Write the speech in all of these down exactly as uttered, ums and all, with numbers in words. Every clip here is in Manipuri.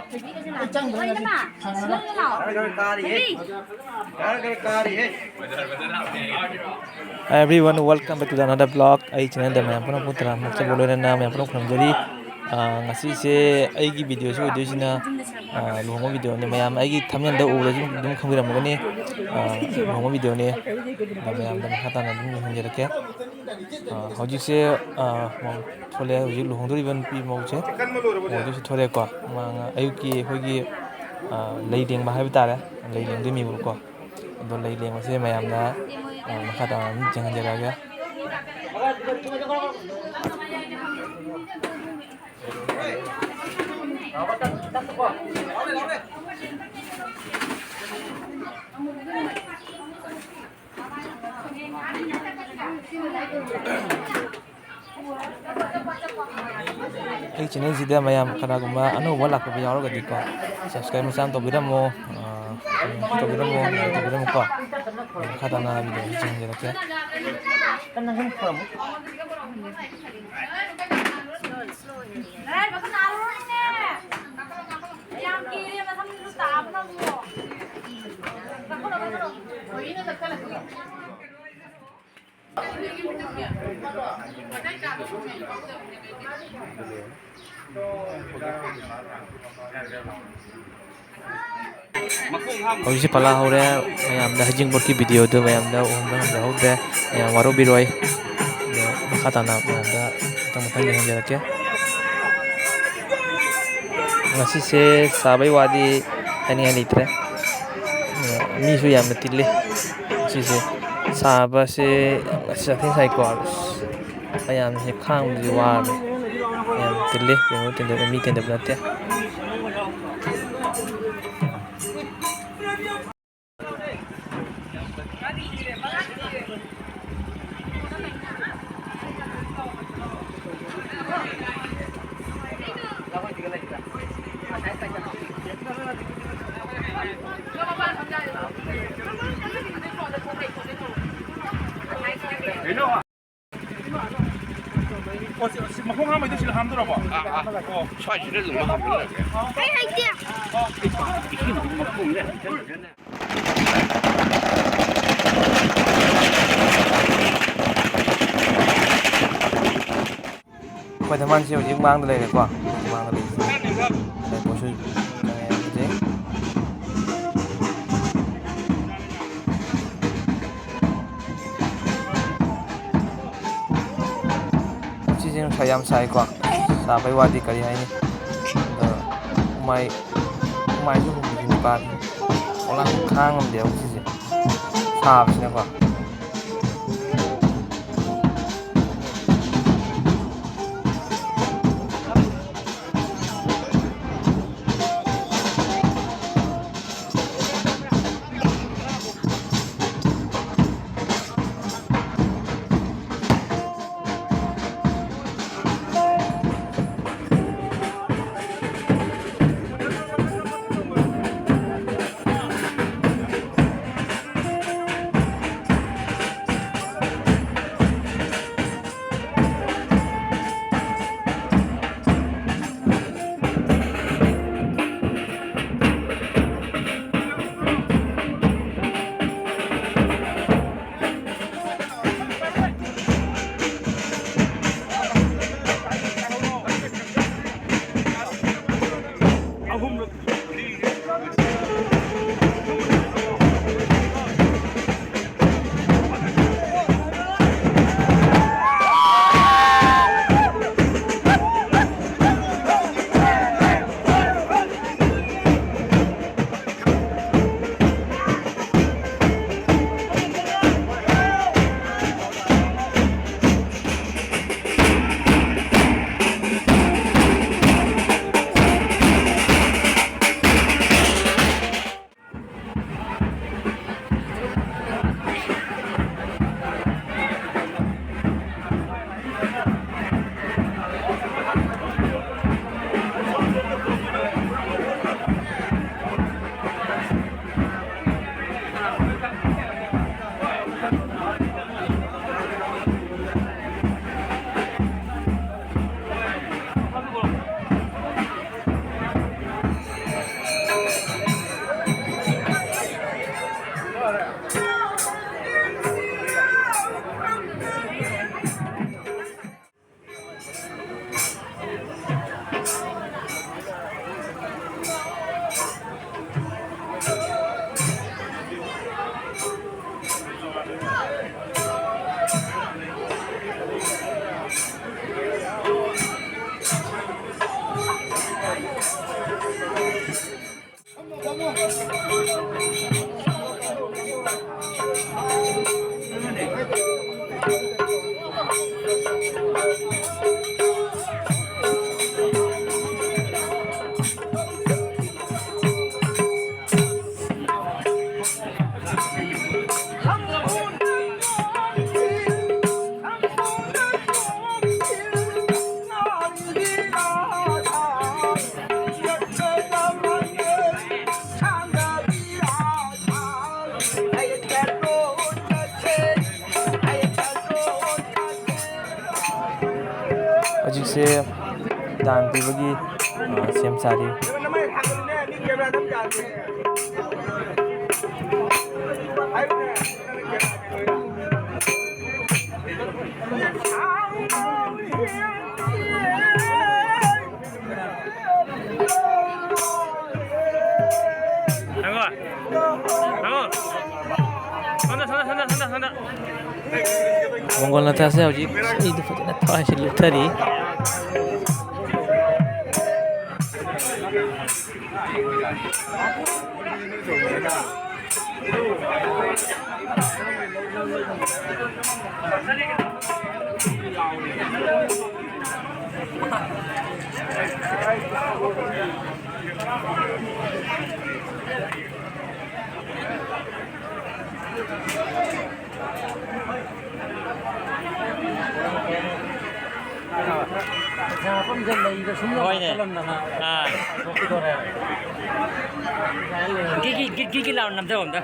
Hi everyone, welcome back to the another vlog. ꯑꯩ ꯆꯦꯅꯦꯜꯗ ꯃꯌꯥꯝ ꯄꯨꯝꯅꯃꯛꯄꯨ ꯇꯔꯥꯝꯅ ꯑꯣꯛꯆꯕ ꯂꯣꯏꯅꯅ ꯃꯌꯥꯝ ꯄꯨꯝꯅꯃꯛ ꯈꯨꯔꯨꯝꯖꯔꯤ꯫ ꯑ, ꯉꯁꯤꯁꯦ ꯑꯩꯒꯤ ꯚꯤꯗꯤꯑꯣꯁꯤ ꯑꯣꯏꯗꯣꯏꯁꯤꯅ, ꯑ, ꯂꯨꯍꯣꯡꯕ ꯚꯤꯗꯤꯑꯣꯅꯤ꯫ ꯃꯌꯥꯝ ꯑꯩꯒꯤ ꯊꯝꯅꯦꯜꯗ ꯎꯕꯗꯁꯨ ꯑꯗꯨꯝ ꯈꯪꯕꯤꯔꯝꯃꯒꯅꯤ, ꯑ, ꯂꯨꯍꯣꯡꯕ ꯚꯤꯗꯤꯑꯣꯅꯤ꯫ ꯑꯗ ꯃꯌꯥꯝꯗ ꯃꯈꯥ ꯇꯥꯅ ꯑꯗꯨꯝ ꯌꯦꯡꯍꯟꯖꯔꯛꯀꯦ꯫ ꯑ, ꯍꯧꯖꯤꯛꯁꯦ, ꯑ, ꯃꯧ ꯊꯣꯛꯂꯛꯑꯦ꯫ ꯍꯧꯖꯤꯛ ꯂꯨꯍꯣꯡꯗꯣꯔꯤꯕ ꯅꯨꯄꯤ ꯃꯧꯁꯦ, ꯃꯧꯗꯨꯁꯨ ꯊꯣꯛꯂꯛꯑꯦꯀꯣ꯫ ꯃꯥ ꯉ-, ꯑꯌꯨꯛꯀꯤ ꯑꯩꯈꯣꯏꯒꯤ, ꯑ, ꯂꯩ ꯂꯦꯡꯕ ꯍꯥꯏꯕ ꯇꯥꯔꯦ, ꯂꯩ ꯂꯦꯡꯗꯣꯏꯅꯦꯕꯀꯣ꯫ ꯑꯗꯣ ꯂꯩ ꯂꯦꯡꯕꯁꯦ ꯃꯌꯥꯝꯅ, ꯑ, ꯃꯈꯥ ꯇꯥꯅ ꯑꯗꯨꯝ ꯌꯦꯡꯍꯟꯖꯔꯛꯑꯒꯦ꯫ ꯑꯩ ꯆꯦꯅꯦꯜꯁꯤꯗ ꯃꯌꯥꯝ ꯀꯅꯥꯒꯨꯝꯕ ꯑꯅꯧꯕ ꯂꯥꯛꯄꯤꯕ ꯌꯥꯎꯔꯒꯗꯤꯀꯣ, subscribe ꯃꯆꯥ ꯑꯃ ꯇꯧꯕꯤꯔꯝꯃꯣ, ꯑ, ꯇꯧꯕꯤꯔꯝꯃꯣ, like ꯇꯧꯕꯤꯔꯝꯃꯨꯀꯣ꯫ ꯑꯗꯨ ꯃꯈꯥ ꯇꯥꯅ ꯚꯤꯗꯤꯑꯣꯁꯤ ꯌꯦꯡꯖꯔꯛꯀꯦ꯫ ꯍꯧꯖꯤꯛꯁꯦ ꯄꯂꯥ ꯍꯧꯔꯦ꯫ ꯃꯌꯥꯝꯗ ꯍꯩꯖꯤꯡꯄꯣꯠꯀꯤ ꯚꯤꯗꯤꯑꯣꯗꯨ ꯃꯌꯥꯝꯗ ꯎꯍꯟꯕ ꯉꯝꯖꯍꯧꯗ꯭ꯔꯦ꯫ ꯃꯌꯥꯝ ꯋꯥꯔꯧꯕꯤꯔꯣꯏ꯫ ꯑꯗꯣ ꯃꯈꯥ ꯇꯥꯅ ꯃꯌꯥꯝꯗ ꯃꯊꯪ ꯃꯊꯪ ꯌꯦꯡꯍꯟꯖꯔꯛꯀꯦ꯫ ꯉꯁꯤꯁꯦ ꯁꯥꯕꯩ ꯋꯥꯗꯤ ꯍꯥꯏꯅꯤꯡꯉꯥꯏ ꯂꯩꯇ꯭ꯔꯦ꯫ ꯃꯤꯁꯨ ꯌꯥꯝꯅ ꯇꯤꯜꯂꯤ ꯉꯁꯤꯁꯦ꯫ ꯁꯥꯕꯁꯦ ꯉꯁꯤ ꯁꯥꯊꯤ ꯁꯥꯏꯀꯣ꯫ ꯑꯁ, ꯃꯌꯥꯝꯁꯦ ꯈꯥꯡꯕꯗꯤ ꯋꯥꯔꯦ꯫ ꯌꯥꯝ ꯇꯤꯜꯂꯤ, ꯀꯩꯅꯣ ꯇꯤꯟꯗꯕ, ꯃꯤ ꯇꯤꯟꯗꯕ ꯅꯠꯇꯦ꯫ ꯑꯣ, ꯁꯤ, ꯁꯤ ꯃꯈꯣꯡ ꯍꯥꯝꯕꯩꯗꯣ ꯁꯤꯗ ꯍꯥꯝꯗꯣꯔꯕꯣ? ꯑꯥ, ꯑꯥ꯫ ꯑꯣ꯫ ꯁ꯭ꯋꯥꯏꯁꯤꯗ ꯑꯗꯨꯝ ꯍꯥꯝꯕꯤꯔꯒꯦ꯫ ꯑꯩ ꯍꯩꯇꯦ꯫ ꯏꯁꯤꯡꯗꯨꯒꯤ ꯃꯈꯣꯡꯁꯦ ꯍꯥꯏꯐꯦꯠ ꯐꯖꯅ꯫ ꯑꯩꯈꯣꯏ ꯊꯝꯕꯥꯜꯁꯦ ꯍꯧꯖꯤꯛ ꯃꯥꯡꯗ ꯂꯩꯔꯦꯀꯣ꯫ ꯃꯥꯡꯗ ꯂꯩꯔꯤꯁꯦ꯫ ꯂꯩꯀꯣꯠꯁꯨ ꯆꯪꯉꯦ ꯍꯧꯖꯤꯛ꯫ ꯁꯤꯁꯦ ꯅꯨꯡꯁꯥ ꯌꯥꯝ ꯁꯥꯏꯀꯣ꯫ ꯁꯥꯕꯩ ꯋꯥꯗꯤ ꯀꯔꯤ ꯍꯥꯏꯅꯤ? ꯑꯗꯣ ꯍꯨꯃꯥꯏ-, ꯍꯨꯃꯥꯏꯁꯨ ꯍꯨꯝꯕꯁꯤ ꯅꯨꯄꯥꯗꯤ ꯄꯣꯂꯥꯡ ꯈꯥꯡ ꯉꯝꯗꯦꯕ ꯁꯤꯁꯦ꯫ ꯁꯥꯕꯁꯤꯅꯀꯣ꯫ ꯍꯧꯖꯤꯛꯁꯦ ꯗꯥꯟ ꯄꯤꯕꯒꯤ, ꯑ, ꯁꯦꯝ ꯁꯥꯔꯤ꯫ ꯃꯪꯒꯣꯜ ꯅꯥꯊꯥꯁꯦ ꯍꯧꯖꯤꯛ ꯏꯁꯩꯗꯨ ꯐꯖꯅ ꯊꯋꯥꯏꯁꯤ ꯂꯨꯞꯊꯔꯤ꯫ ꯄꯩꯁꯥ ꯃꯐꯝꯁꯦ ꯂꯩꯕ ꯁꯨꯝ ꯍꯣꯏꯅꯦ꯫ ꯂꯥꯛꯁꯜꯂꯝꯗꯅ ꯑꯥ꯫ ꯊꯣꯛꯈꯤꯗꯣꯔꯦ꯫ ꯒꯤꯒꯤ, ꯒꯤ-, ꯒꯤꯒꯤ ꯂꯥꯎꯅ ꯅꯝꯊꯧ ꯑꯝꯇ꯫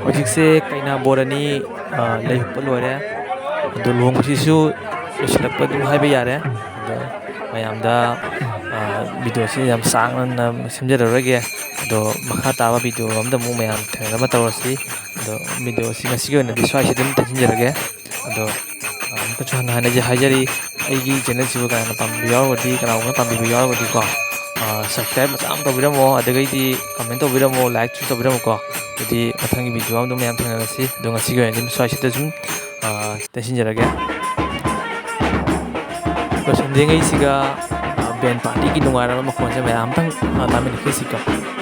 ꯍꯧꯖꯤꯛꯁꯦ ꯀꯩꯅꯥ ꯕꯣꯔ ꯑꯅꯤ, ꯑ, ꯂꯩ ꯍꯨꯛꯄ ꯂꯣꯏꯔꯦ꯫ ꯑꯗꯣ ꯂꯨꯍꯣꯡꯕꯁꯤꯁꯨ ꯂꯣꯏꯁꯤꯜꯂꯛꯄ ꯑꯗꯨꯝ ꯍꯥꯏꯕ ꯌꯥꯔꯦ꯫ ꯑꯗꯣ ꯃꯌꯥꯝꯗ, ꯑ, ꯚꯤꯗꯤꯑꯣꯁꯤ ꯌꯥꯝ ꯁꯥꯡꯅ ꯁꯦꯝꯖꯔꯔꯣꯏꯒꯦ꯫ ꯑꯗꯣ ꯃꯈꯥ ꯇꯥꯕ ꯚꯤꯗꯤꯑꯣ ꯑꯃꯗ ꯑꯃꯨꯛ ꯃꯌꯥꯝ ꯊꯦꯡꯅꯅꯕ ꯇꯧꯔꯁꯤ꯫ ꯑꯗꯣ ꯚꯤꯗꯤꯑꯣꯁꯤ ꯉꯁꯤꯒꯤ ꯑꯣꯏꯅꯗꯤ ꯁ꯭ꯋꯥꯏꯁꯤꯗ ꯑꯗꯨꯝ ꯇꯦꯟꯁꯤꯟꯖꯔꯒꯦ꯫ ꯑꯗꯣ, ꯑ, ꯑꯃꯨꯛꯀꯁꯨ ꯍꯟꯅ ꯍꯟꯅ ꯍꯥꯏꯖ-, ꯍꯥꯏꯖꯔꯤ, ꯑꯩꯒꯤ ꯆꯦꯅꯦꯜꯁꯤꯕꯨ ꯀꯅꯥꯅ ꯄꯥꯝꯕꯤꯕ ꯌꯥꯎꯔꯒꯗꯤ, ꯀꯅꯥꯒꯨꯝꯕ ꯄꯥꯝꯕꯤꯕ ꯌꯥꯎꯔꯒꯗꯤꯀꯣ, ꯑ, subscribe ꯃꯆꯥ ꯑꯃ ꯇꯧꯕꯤꯔꯝꯃꯣ, ꯑꯗꯨꯗꯒꯤꯗꯤ comment ꯇꯧꯕꯤꯔꯝꯃꯣ, like ꯁꯨ ꯇꯧꯕꯤꯔꯝꯃꯨꯀꯣ꯫ ꯑꯗꯨꯗꯤ ꯃꯊꯪꯒꯤ ꯚꯤꯗꯤꯑꯣ ꯑꯃꯗ ꯃꯌꯥꯝ ꯊꯦꯡꯅꯔꯁꯤ꯫ ꯑꯗꯣ ꯉꯁꯤꯒꯤ ꯑꯣꯏꯅꯗꯤ ꯁ꯭ꯋꯥꯏꯁꯤꯗ ꯁꯨꯝ, ꯑ, ꯇꯦꯟꯁꯤꯟꯖꯔꯒꯦ꯫ ꯂꯣꯏꯁꯤꯟꯗ꯭ꯔꯤꯉꯩꯁꯤꯒ, ꯑ, band party ꯒꯤ ꯅꯨꯡꯉꯥꯏꯔꯕ ꯃꯈꯣꯟꯁꯦ ꯃꯌꯥꯝ ꯑꯝꯇꯪ, ꯑ, ꯇꯥꯃꯤꯟꯅꯈꯤꯁꯤꯀꯣ꯫